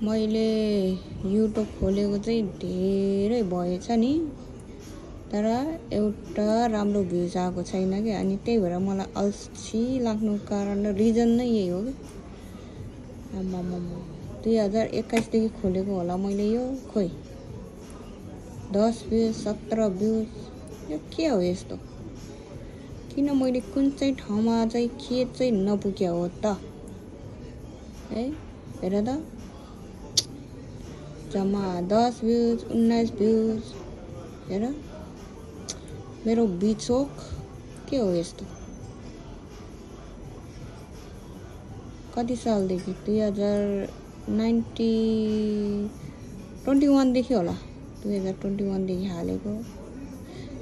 मैले युट्युब खोलेको चाहिँ धेरै भएछ नि, तर एउटा राम्रो भ्युज आएको छैन कि। अनि त्यही भएर मलाई अल्छी लाग्नु कारण रिजन नै यही हो कि। आम्मामा 2021 देखि खोलेको होला मैले यो, खोइ 10 भ्युज 17 भ्युज, यो के हो यस्तो? किन मैले कुन चाहिँ ठाउँमा चाहिँ के चाहिँ नपुग्या हो त है? हेर त, जम्मा 10 भ्युज 19 भ्युज। हेर मेरो बिचोक के हो यस्तो? कति सालदेखि? 2021 देखि होला, 2021 देखि हालेको।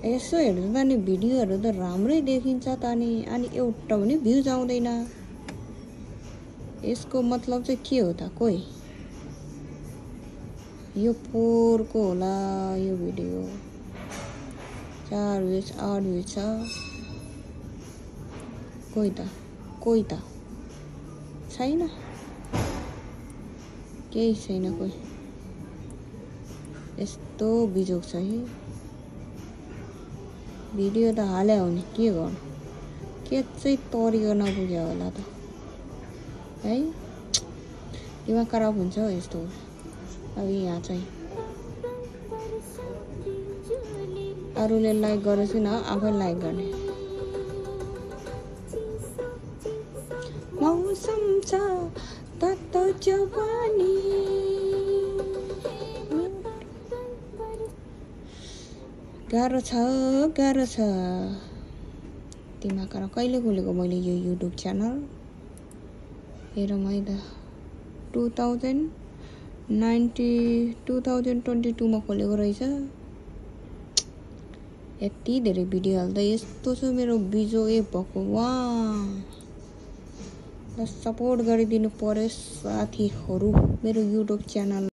यसो हेर्नु त नि भिडियोहरू त राम्रै देखिन्छ त अनि एउटा पनि भ्युज आउँदैन। यसको मतलब चाहिँ के हो त? कोही यो पोहोरको होला यो भिडियो, 4 भ्युज 8 भ्युज छ। कोही त छैन, केही छैन कोही। यस्तो बिजोग छ कि भिडियो त हाले हो नि, के गर्नु? के चाहिँ तरिका नपुग्यो होला त है? दिमाग खराब हुन्छ हो यस्तो। अब यहाँ चाहिँ अरूले लाइक गरेपछि न, आफै लाइक गर्ने। मौसम छ तातो जवानी, गाह्रो छ। दिमाग खराब। कहिले खोलेको मैले यो युट्युब च्यानल? हेरौँ है त, 2022 मा खोलेको रहेछ। यति धेरै भिडियो हाल्दा यस्तो छ मेरो बिजो। ए भगवान, सपोर्ट गरिदिनु पर्यो साथीहरू मेरो युट्युब च्यानल।